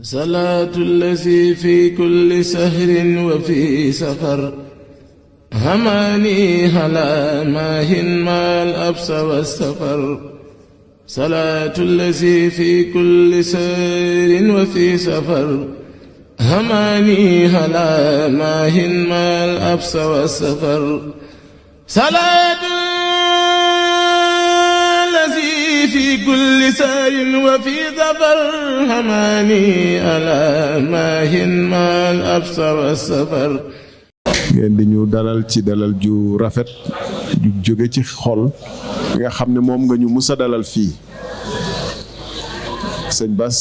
صلاة الذي في كل سهر وفي سفر هماني هلا ماهن ما الأبس والسفر صلاة الذي في كل سهر وفي سفر هماني هلا ماهن ما الأبس والسفر صلاة الذي في كل سهر وفي سفر هماني هلا ماهن ما الأبس والسفر ngeen di ñu dalal ci dalal ju rafet ju jóge ci xol nga xam ne moom nga ñu musa dalal fii sëñ Bass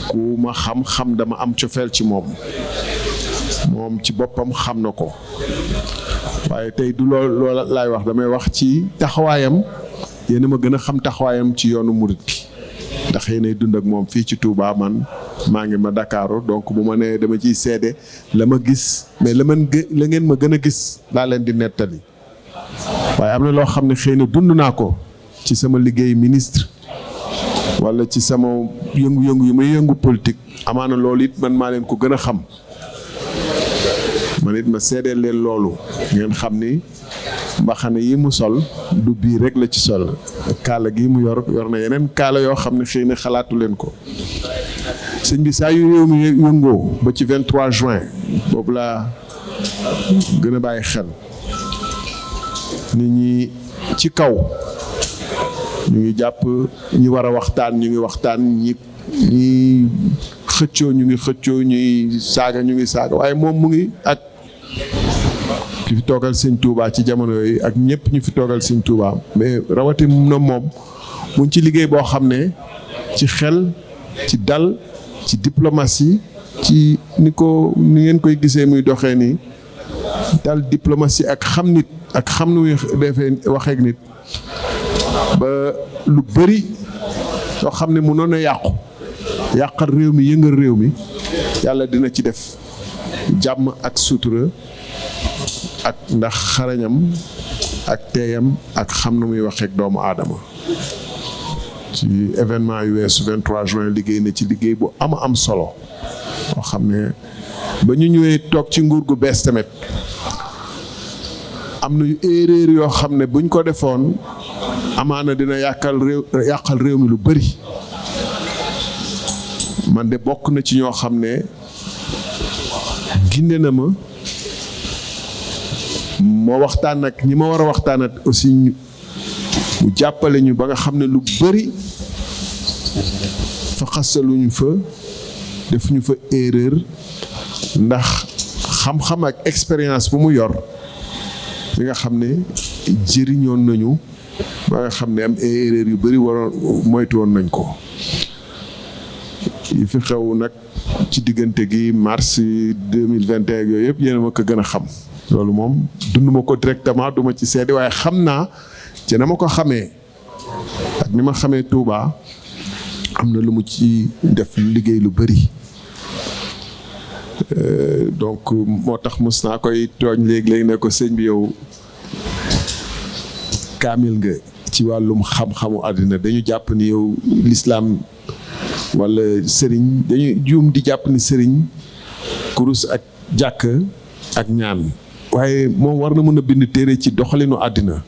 ku ma xam dama am cofeel ci moom ci boppam xam na ko waaye tey du loolu laay wax damay wax ci taxawaayam yéen a ma gën a xam taxawaayam ci yoonu murit bi ndax yéenay dund ak moom fii ci Touba man maa ngi ma Dakaaru donc bu ma nee dama ciy seede la ma gis mais la ngeen ma gën a gis laa leen di nettali waaye am na loo xam ne xëy na dund naa ko ci sama liggéey ministre wala ci sama yëngu-yëngu yu may yëngu politique amaana loolu it man maa leen ko gën a xam man it ma seedeel leen loolu ngeen xam ni mbaxane yi mu sol du bii rek la ci sol kaala gi mu yor na yeneen kaala yoo xam ne xëy na xalaatu leen ko sëñ bi saa yu réew mi yëngoo ba ci 23 juin boobu laa gën a bàyyi xel nit ñi ci kaw ñu ngi jàpp ñi war a waxtaan ñu ngi waxtaan ñi xëccoo ñu ngi xëccoo ñuy saaga ñu ngi saaga waaye moom mu ngi ak ki fi toogal sëñ Touba ci jamono yooyu ak ñëpp ñu fi toogal sëñ Touba mais rawatina moom mu ngi ci liggéey boo xam ne ci xel ci dal ci diplomatie ci ni ngeen koy gisee muy doxee nii dal diplomatie ak xam nit ak xam nu muy defee waxee ak nit ba lu bëri soo xam ne mënoon a yàqal réew mi yëngal réew mi yàlla dina ci def jàmm ak sutura ak ndax xarañam ak teeyam ak xam na muy waxee ak doomu aadama ci événement yu weesu 23 juin liggéey na ci liggéey bu am solo boo xam ne ba ñu ñëwee toog ci nguur gu bees tamit am na erreur yoo xam ne buñ ko defoon amaana dina yàqal réew mi lu bari man de bokk na ci ñoo xam ne ginde na ma waxtaan ak ñi ma war a waxtaan ak aussi mu jàppale ñu ba nga xam ne lu bari fa xasaluñu fa defuñu fa erreur ndax xam-xam ak expérience bu mu yor bi nga xam ne jëriñoon nañu ba nga xam ne am erreur yu bari waroon moytu woon nañ ko yi fi xew nag ci diggante gi mars 2021 yooyu yëpp yéen a ma ko gën a xam loolu moom dund ma ko directement duma ci seede waaye xam naa ci na ma ko xamee ak ni ma xamee Touba am na lu mu ci def liggéey lu bari donc moo tax mos naa koy tooñ léegi ne ko sëñ bi yow kaamil nga ci wàllum xam-xamu àddina dañu jàpp ni yow l'islam wala sëriñ dañuy juum di jàpp ni sëriñ kurus ak jàkk ak ñaan waaye moom war na mën a bind téere ci doxalinu àddina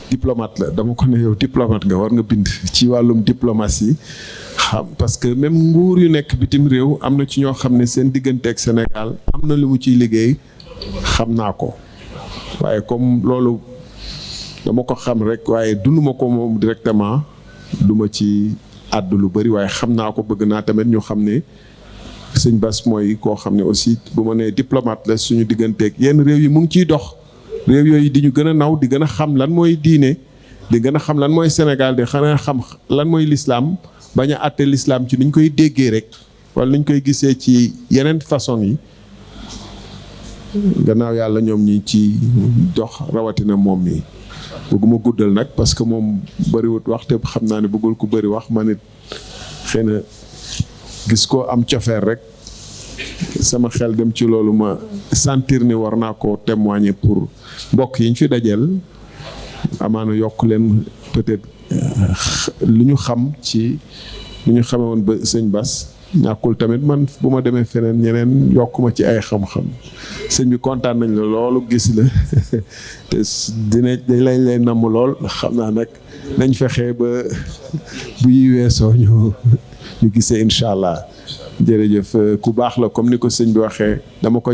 diplomate la dama ko ne yow diplomate nga war nga bind ci wàllum diplomatie xam parce que même nguur yu nekk bitim réew am na ci ñoo xam ne seen diggante ak Sénégal am na lu mu ciy liggéey xam naa ko waaye comme loolu dama ko xam rek waaye dunduma ko moom directement duma ci àddu lu bari waaye xam naa ko bëgg naa tamit ñu xam ne sëñ Bass mooy koo xam ne aussi bu ma nee diplomate la suñu digganteeg yenn réew yi mu ngi ciy dox réew yooyu di ñu gën a naw di gën a xam lan mooy diine di gën a xam lan mooy Sénégal di xanaa xam lan mooy l'islam bañ a àtte l'islam ci niñ koy déggee rek wala niñ koy gisee ci yeneen façon yi gannaaw yàlla ñoom ñi ci dox rawatina moom mi bëgguma guddal nag parce que moom bëriwut wax te xam naa ne bëggul ku bëri wax man it xëy na gis ko am cofeer rek sama xel dem ci loolu ma sentir ni war naa ko témoigner pour mbokk yi ñu fi dajeel amaana yokk leen peut-être lu ñu xam ci ni ñu xamee woon ba sëñ Bass ñàkkul tamit man bu ma demee feneen ñeneen yokk ma ci ay xam-xam sëñ bi kontaan nañ la loolu gis la te dañ lay namm lool xam naa nag nañ fexe ba bu yi weesoo ñu gisee incha allah. jërëjëf ku baax la comme ni ko sëñ bi waxee dama ko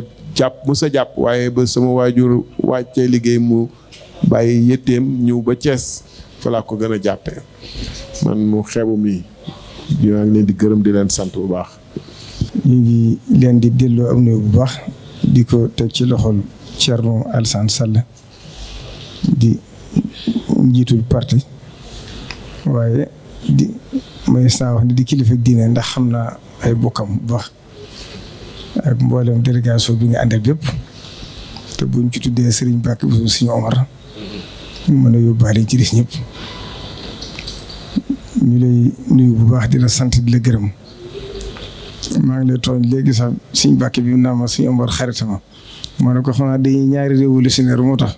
mës a jàpp waaye ba sama waajur wàccee liggéey mu bàyyi yëtteem ñëw ba Thiès fa laa ko gën a jàppee man mu xeebu mi maa ngi leen di gërëm di leen sant bu baax. ñu ngi leen di delloo am nuyu bu baax di ko teg ci loxol Thierno Alassane Sall di njiitul parti waaye may saa wax ni di kilifa diine ndax xam naa ay bokkam bu baax ak mboolem délégation bi nga àndal bépp te buñ ci tuddee Serigne Bakk bi Serigne Omar ñu mën a yóbbaale ci des ñëpp ñu lay nuyu bu baax di la sant di la gërëm maa ngi lay tooñ léegi sax Serigne Bakk bi naa ma Serigne Omar xaritama ma ne ko xam naa dañuy ñaari révolutionnaire moo tax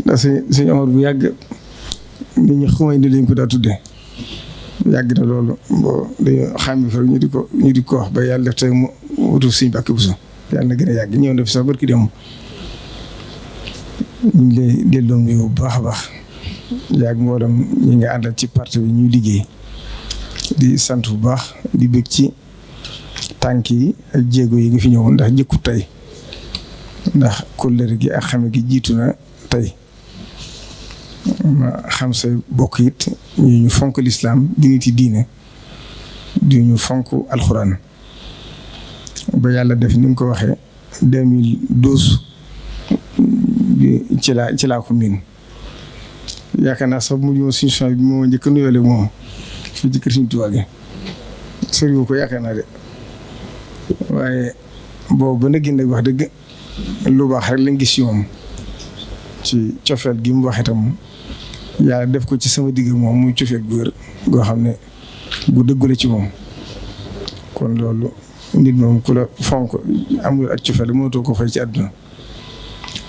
ndax Serigne Omar bu yàgg nit ñi xamay ni lañ ko daa tuddee yàgg na loolu boo dañoo xàmmi fa ñu di ko wax ba yàlla def tey mu wutu Serigne Bakk Bousso yàlla na gën a yàgg ñëw na fi sax barki dem ñu ngi lay delloo nuyu bu baax a baax yàgg mboolem ñi nga àndal ci parti bi ñuy liggéey di sant bu baax di bëgg ci tànk yi ak jéego yi nga fi ñëwoon ndax jëkku tey ndax kóllëre gi ak xame gi jiitu na tey ma xam say bokk it ñu fonk lislaam di nit yi diine di ñu fonk alxuraan ba yàlla def ni nga ko waxee 2012 ci laa ko miin yaakaar naa sax mujj suñu son bi moo njëkk a nuyoole moom fi ci kër Sëriñ Tuubaa gi soriwu ko yaakaar naa de waaye boobu ba na gën wax dëgg lu baax rek lañ gis ci moom ci cofeel gi mu wax itam yàlla def ko ci sama digg moom muy cofeel bu wér goo xam ne bu dëggule ci moom kon loolu nit moom ku la fonk amul ak cofeel mënatoo ko fay ci àdduna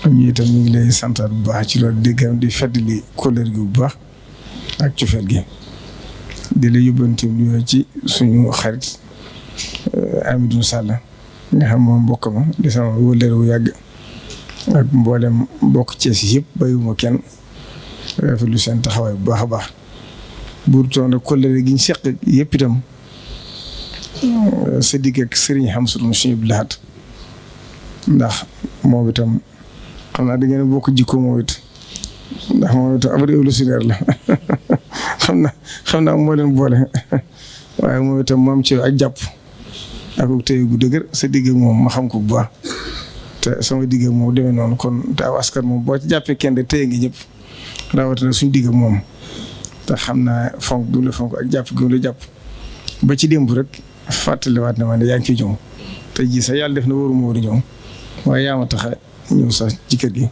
am ñu itam ñu ngi lay santaat bu baax ci loolu déggam di feddali kóllëre gi bu baax ak cofeel gi di la yóbbante nuyoo ci suñu xarit Amidou Sall nga xam moom mbokk ma di sama wëllëre wu yàgg ak mboolem mbokk Cees yëpp bàyyiwuma kenn rafetlu seen taxawaay bu baax a baax buur toon nag kóllëre gi ñu seq yëpp itam sa digg ak Serigne Hamsatu suñu bilaat ndax moom itam xam naa da ngeen bokk jikko moom it ndax moom itam ab révolutionnaire la xam naa moo leen boole waaye moom itam moom ci ak jàpp ak tey gu dëgër sa digg moom ma xam ko bu baax te sama digg moom demee noonu kon te aw askan moom boo ci jàppee kenn de tey ngi ñëpp rawatina suñu digg moom te xam naa fonk gi la fonk ak jàpp gi la jàpp ba ci démb rek fàttaliwaat na ma ne yaa ngi ciy ñëw te ji sax yàlla def na waruma war a ñëw waaye yaa ma tax a ñëw sax ci kër gi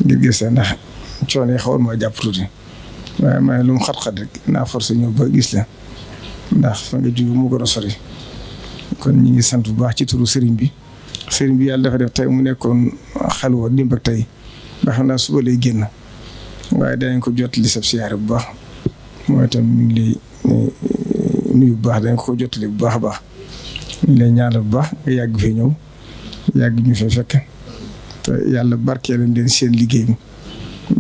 ngir gis ndax coono yi xawoon maa jàpp tuuti waaye maa lu mu xat-xat rek naa forcé ñëw ba gis la ndax fa nga jóge mu gën a sori kon ñu ngi sant bu baax ci turu sëriñ bi yàlla dafa def tey mu nekkoon xalwa dimb ak tey ba xam naa suba lay génn waaye danañ ko jot li sab siyaare bu baax mooy itam ñu ngi lay nuyu bu baax danañ ko jotali bu baax a baax ñu lay ñaanal bu baax nga yàgg fee ñëw yàgg ñu fee fekk te yàlla barkeelal leen seen liggéey bi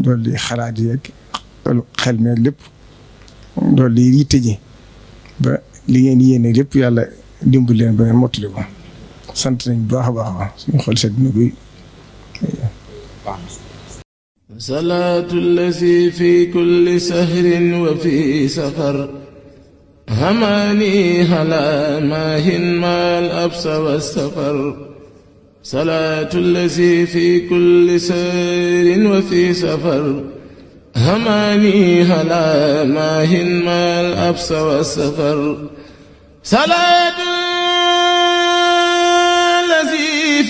dolli xalaat yeeg xel meeg lépp dolli yitte ji ba li ngeen yéene lépp yàlla dimbali leen ba ngeen mottali ko sant nañ bu baax a baax suñu xol sedd na koy salaatu allazi fi kulli sahrin wa fi safar hamaani ala maahin maal absa wa safar salaatu allazi fi kulli sahrin wa fi safar hamaani ala maahin maal absa wa safar salaatu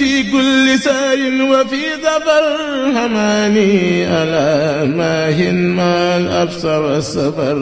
في كل سار وفي ظفر هماني ألا ماهن ما الأبصر والسفر